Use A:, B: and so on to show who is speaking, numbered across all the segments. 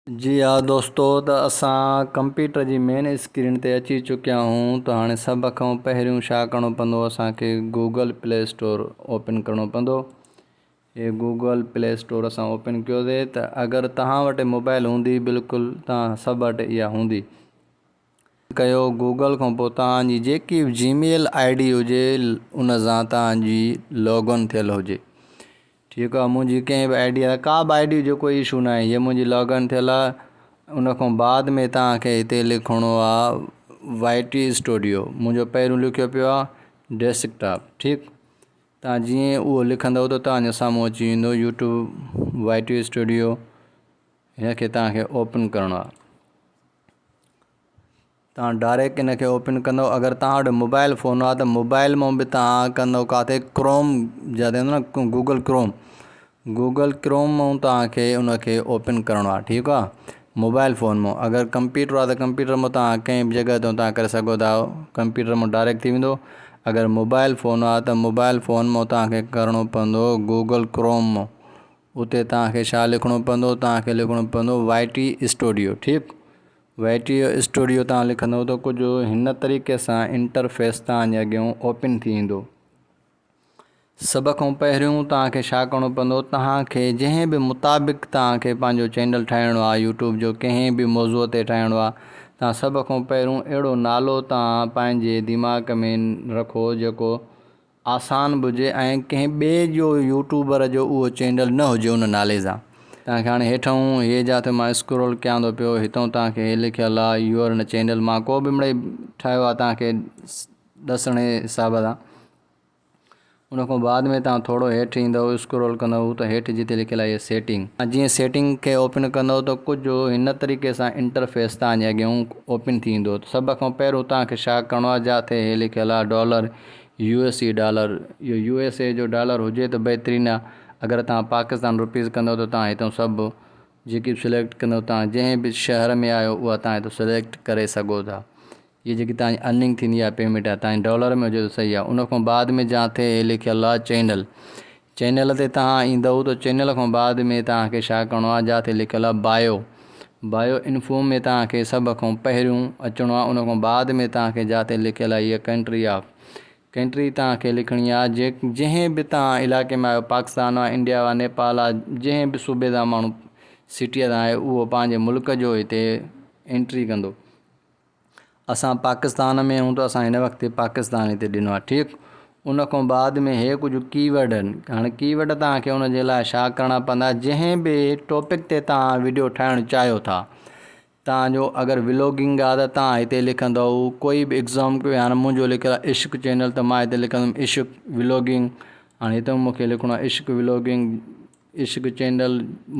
A: جي ها دوستو ته اسان ڪمپيوٽر جي مين اسڪرين تي اچي چڪيا آهيون ته هاڻي سڀ کان پهريون ڇا ڪرڻو پوندو اسان کي گوگل پلي اسٽور اوپن ڪرڻو پوندو. هي گوگل پلي اسٽور اسان اوپن ڪيوسي ته اگر توهان وٽ موبائل هوندي بلڪل توهان سڀ وٽ اها هوندي. ڪيو گوگل کان پوء توهان جي جيڪي به جي ميل I D هجي ان سان توهان جي لاگ ان ٿيل هجي. ٺيڪ آ منهنجي ڪنهن به I D آ ڪا به I D جو ڪوئي اشو ناهي هي منهنجي لاگ ان ٿيل آ ان کان بعد ۾ توهان کي هتي لکڻو آ وائي ٽي اسٽوڊيو منهنجو پهريون لکيو پيو آ ڊيسڪ ٽاپ ٺيڪ توهان جيئن اهو لکندو ته توهان جي سامهون اچي ويندو يوٽيوب وائي ٽي اسٽوڊيو هن کي توهان کي اوپن ڪرڻو آ. توهان ڊائريڪٽ ان کي اوپن ڪندو اگر توهان وٽ موبائل فون آهي ته موبائل مان به توهان ڪندو ڪاٿي ڪروم جتي هوندو نه گوگل ڪروم گوگل ڪروم مان توهان کي ان کي اوپن ڪرڻو آهي ٺيڪ آهي موبائل فون مان اگر ڪمپيوٽر آهي ته ڪمپيوٽر مان توهان ڪنهن به جڳهه تان توهان ڪري سگهو ٿا ڪمپيوٽر مان ڊائريڪٽ ٿي ويندو اگر موبائل فون آهي ته موبائل فون مان توهان کي ڪرڻو پوندو گوگل ڪروم مان اتي توهان کي ڇا لکڻو پوندو توهان کي لکڻو پوندو وائي ٽي اسٽوڊيو ٺيڪ ويٽيو اسٽوڊيو تان لکندو ته ڪجهه هن طريقي سان انٽرفيس توهان جي اڳيان اوپن ٿي ايندو. سڀ کان پهريون توهان کي ڇا ڪرڻو پوندو توهان کي جنهن به مطابق توهان کي پنهنجو چينل ٺاهڻو آهي يوٽيوب جو ڪنهن به موضوع تي ٺاهڻو آهي توهان سڀ کان پهريون اهڙو نالو توهان پنهنجي دماغ ۾ رکو جيڪو آسان به هجي ۽ ڪنهن ٻئي جو يوٽيوبر جو اهو چينل نه هجي ان نالي سان. توهان کي هاڻي هيٺئون هي جاٿي مان اسڪرول ڪيان ٿو پيو هتئون توهان کي هي لکيل آهي يور چينل مان ڪو به مڙئي ٺاهيو آهي توهان کي ڏسڻ جي حساب سان ان کان بعد ۾ توهان ٿورو هيٺ ايندو اسڪرول ڪندو ته هيٺ جتي لکيل آهي سيٽنگ جيئن سيٽنگ کي اوپن ڪندو ته ڪجهه هن طريقي سان انٽرفيس توهان جي اڳيان اوپن ٿي ايندو سڀ کان پهريون توهان کي ڇا ڪرڻو آهي جاٿي هي لکيل آهي ڊالر يو ايس اي ڊالر اهو يو ايس اي جو ڊالر هجي ته بهترين آ اگر توهان پاڪستان روپيز ڪندو ته توهان هتان سڀ جيڪي به سليڪٽ ڪندو توهان جنهن به شهر ۾ آهيو اها توهان هتان سليڪٽ ڪري سگهو ٿا هي جيڪي توهان جي ارننگ ٿيندي آهي پيمينٽ آهي توهان جي ڊالر ۾ هجي ته صحيح آهي ان کان بعد ۾ جاٿي هي لکيل آهي چينل چينل تي توهان ايندو ته چينل کان بعد ۾ توهان کي ڇا ڪرڻو آهي جاٿي لکيل آهي بايو بايو انفو ۾ توهان کي سڀ کان پهريون اچڻو آهي ان کان بعد ۾ توهان کي جاٿي لکيل آهي هيء ڪنٽري آف ڪنٽري توهان کي لکڻي آهي جي جنهن به توهان علائقي ۾ آهيو پاڪستان آهي انڊيا آهي نيپال آهي جنهن به صوبي تان ماڻهو سٽيء تان آهي اهو پنهنجي ملڪ جو هتي انٽري ڪندو اسان پاڪستان ۾ آهيون ته اسان هن وقت پاڪستان هتي ڏنو آهي ٺيڪ ان کان بعد ۾ هي ڪجهه ڪي ورڊ آهن هاڻي ڪي ورڊ توهان کي ان جي لاء ڇا ڪرڻا پوندا جنهن به ٽاپڪ تي توهان ويڊيو ٺاهڻ چاهيو ٿا توهان جو اگر ولاگنگ آهي ته توهان هتي لکندو ڪوئي به ايگزام هاڻي منهنجو لکيل آهي عشق چينل ته مان هتي لکندم عشق ولاگنگ هاڻي هتي مونکي لکڻو آهي عشق ولاگنگ عشق چينل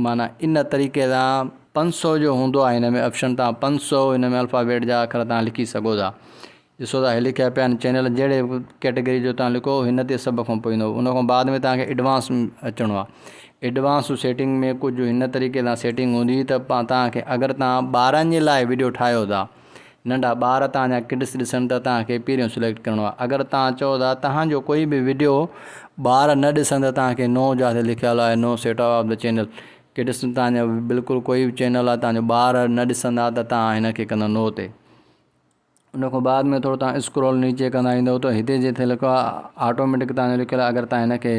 A: معنيٰ ان طريقي سان 500 جو هوندو آهي هن ۾ آپشن تان 500 هن ۾ الفابيٽ جا اکر تان لکي سگهو ٿا ڏسو ٿا هي لکيا پيا آهن چينل جهڙي ڪيٽيگري جو تان لکو هن تي سڀ کان پوء ايندو ان کان بعد ۾ تان کي ايڊوانس اچڻو آهي ايڊوانس سيٽنگ ۾ ڪجهه هن طريقي سان سيٽنگ هوندي ته تان کي اگر تان ٻارن جي لاء ويڊيو ٺاهيو ٿا ننڍا ٻار توهان جا ڪڊس ڏسن ته توهان کي پهريون سليڪٽ ڪرڻو آهي اگر توهان چئو ٿا توهان جو ڪوئي به وڊيو ٻار نه ڏسن ته توهان کي نو جاٿي لکيل آهي no set of the channel kids توهان جو بلڪل ڪوئي به چينل آهي توهان جو ٻار نه ڏسندا ته توهان هن کي ڪندا نو تي ان کان بعد ۾ ٿورو توهان اسڪرول نيچي ڪندا ايندو ته هتي جتي لکيو آهي آٽوميٽڪ توهان جو لکيل آهي اگر توهان هن کي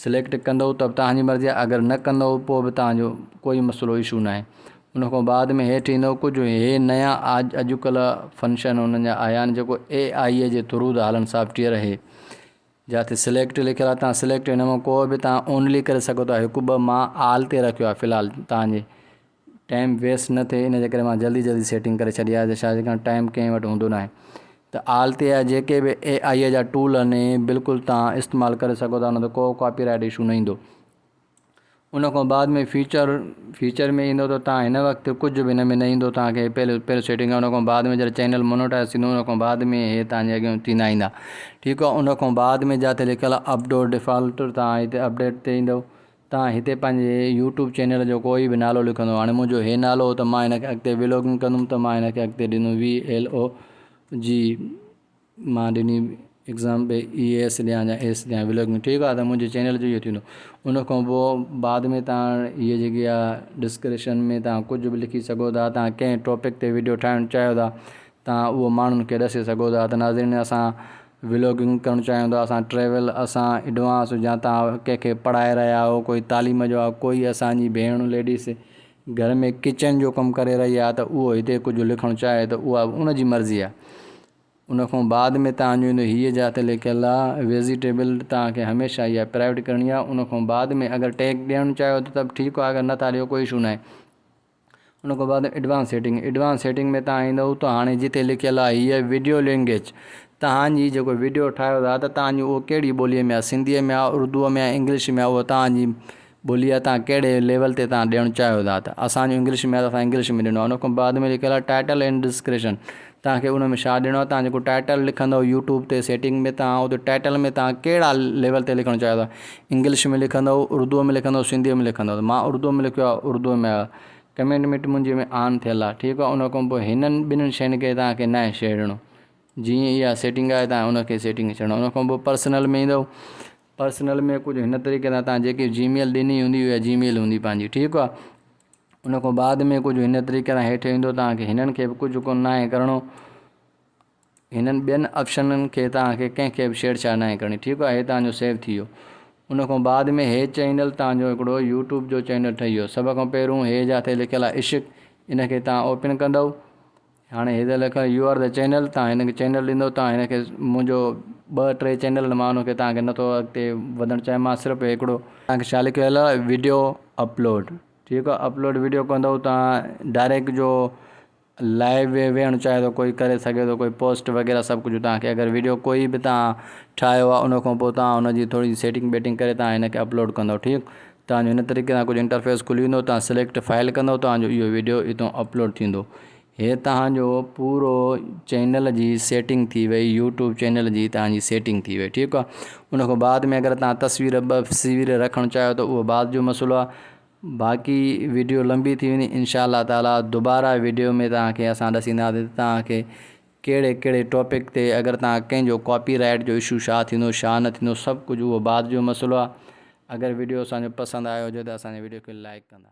A: سليڪٽ ڪندو ته به توهان جي مرضي آهي اگر نه ڪندو پوء به توهان جو ڪوئي مسئلو اشو ناهي ان کان بعد ۾ هيٺ ايندو ڪجهه هي نيا اڄڪلهه فنڪشن انهن جا آيا آهن جيڪو اي آئي جي ٿرو ٿا هلن سافٽويئر هي جاتي سليڪٽ لکيل آهي توهان سليڪٽ هن مان ڪو به توهان اونلي ڪري سگهو ٿا هڪ ٻه مان آل تي رکيو آهي في الحال توهان جي ٽائيم ويسٽ نه ٿئي ان جي ڪري مان جلدي جلدي سيٽنگ ڪري ڇڏي آهي ڇا جي ڪري ٽائيم ڪنهن وٽ هوندو ناهي ته آل تي آهي جيڪي به اي آئي جا ٽول آهن بلڪل تان استعمال ڪري سگهو ٿا ان تي ڪو ڪاپي رائٽ اشو نه ايندو ان کان بعد ۾ فيچر فيچر ۾ ايندو ته تان هن وقت ڪجهه به هن ۾ نه ايندو تان کي پهريون پهريون سيٽنگ ان کان بعد ۾ جڏهن چينل مونيٽائز ٿيندو ان کان بعد ۾ هي تان جي اڳيان ٿيندا ايندا ٺيڪ آهي ان کان بعد ۾ جاتي لکيل آهي اپڊوٽ ڊفالٽ تان هتي اپڊيٽ تي ايندو توهان هتي پنهنجي يوٽيوب چينل جو ڪوئي به نالو لکندو هاڻي منهنجو هي نالو هو ته مان هن کي اڳتي ولاگنگ ڪندم ته مان هن کي اڳتي ڏنو وي ايل او جي مان ڏني ايگزام به اي ايس ڏيان يا ايس ڏيان ولاگنگ ٺيڪ آ ته منهنجي چينل جو اهو ٿيندو ان کان پوء بعد ۾ تان هيء جيڪي آ ڊسڪرپشن ۾ تان ڪجهه به لکي سگهو ٿا تان ڪنهن ٽاپڪ تي ويڊيو ٺاهڻ چاهيو ٿا تان اهو ماڻهن کي ڏسي سگهو ٿا ته ناظرين اسان ولاگنگ ڪرڻ چاهيون ٿا اسان ٽريول اسان ايڊوانس يا تان ڪنهن کي پڙهائي رهيا آهيو ڪوئي تعليم جو آ ڪوئي اسان جي ڀيڻ ليڊيز گهر ۾ ڪچن جو ڪم ڪري رهي آ ته اهو هتي ڪجهه لکڻ چاهي ته اها ان جي مرضي آ ان کان بعد ۾ توهان جو ايندو هيء جاء تي لکيل آ ويزيٽيبل توهان کي هميشه اها پرائيوٽ ڪرڻي آ ان کان بعد ۾ اگر ٽيگ ڏيڻ چاهيو ته به ٺيڪ آ اگر نٿا ڏيو ڪوئي اشو ناهي ان کان بعد ايڊوانس سيٽنگ ايڊوانس سيٽنگ ۾ توهان ايندو ته هاڻي جتي لکيل آ هيء ويڊيو لينگويج توهان جي جيڪو ويڊيو ٺاهيو ٿا ته توهان جي اهو ڪهڙي ٻوليء ۾ آ سنڌيء ۾ آ اردوء ۾ آ انگلش ۾ آ اهو توهان جي ٻولي آ توهان ڪهڙي ليول تي توهان ڏيڻ چاهيو ٿا ته اسان جو انگلش ۾ آ ته اسان انگلش ۾ ڏنو آ ان کان بعد ۾ لکيل آ ٽائٽل اينڊ ڊسڪرپشن توهان کي ان ۾ ڇا ڏيڻو آ توهان جيڪو ٽائٽل لکندو يوٽيوب تي سيٽنگ ۾ توهان اتي ٽائٽل ۾ توهان ڪهڙا ليول تي لکڻ چاهيو ٿا انگلش ۾ لکندو اردو ۾ لکندو سنڌي ۾ لکندو مان اردو ۾ لکيو آ اردو ۾ آ ڪمينٽ مينٽ منهنجي ۾ آن ٿيل آ ٺيڪ آ ان کان پوء هنن ٻنهن شين کي توهان کي ناهي ڇيڙڻو جيئن اها سيٽنگ آهي توهان ان کي سيٽنگ ڇڏڻو ان کان پوء پرسنل ۾ ايندو پرسنل ۾ ڪجهه هن طريقي سان تان جيڪي جي ميل ڏني هوندي اها جي ميل هوندي پنهنجي ٺيڪ آ ان کان بعد ۾ ڪجهه هن طريقي سان هيٺ ايندو تان کي هنن کي به ڪجهه ڪونه ناهي ڪرڻو هنن ٻين آپشنن کي تان کي ڪنهن کي به ڇيڙ ڇاڙ ناهي ڪرڻي ٺيڪ آ هي تان جو سيو ٿي ويو ان کان بعد ۾ هي چينل تان جو هڪڙو يوٽيوب جو چينل ٺهي ويو سڀ کان پهريون هي جاٿي لکيل آ عشق ان کي تان اوپن ڪندو هاڻي هي ته لکيو يو آر the channel تان هن کي چينل ڏيندو تان هن کي منهنجو ٻه ٽي چينل آهن مان ان کي تان کي نٿو اڳتي وڌڻ چاهيان مان صرف هڪڙو تان کي ڇا لکيل آهي ويڊيو اپلوڊ ٺيڪ آهي اپلوڊ ويڊيو ڪندو تان ڊائريڪٽ جو لائيو ويهڻ چاهي ٿو ڪوئي ڪري سگهي ٿو ڪوئي پوسٽ وغيره سڀ ڪجهه تان کي اگر ويڊيو ڪوئي به تان ٺاهيو آهي ان کان پوء تان ان جي ٿوري سيٽنگ بيٽنگ ڪري تان هن کي اپلوڊ ڪندو ٺيڪ تان جو هن طريقي سان ڪجهه انٽرفيس کلي ويندو تان سليڪٽ فائل ڪندو تان جو اهو ويڊيو اتو اپلوڊ ٿيندو هي تان جو پورو چينل جي سيٽنگ ٿي وئي يوٽيوب چينل جي تان جي سيٽنگ ٿي وئي ٺيڪ آ ان کان بعد ۾ اگر تان تصوير ٻه تصوير رکڻ چاهيو ته اهو بعد جو مسئلو آ باقي ويڊيو لمبي ٿي ويندي انشاء الله تعالي دوباره ويڊيو ۾ تان کي اسان ڏسينداسين تان کي ڪهڙي ڪهڙي ٽاپڪ تي اگر توهان ڪنهن جو ڪاپي رائيٽ جو اشو ڇا ٿيندو ڇا نه ٿيندو سڀ ڪجهه اهو بعد جو مسئلو آهي اگر ويڊيو اسان جو پسند آيو هجي ته اسان جي ويڊيو کي لائڪ ڪندا.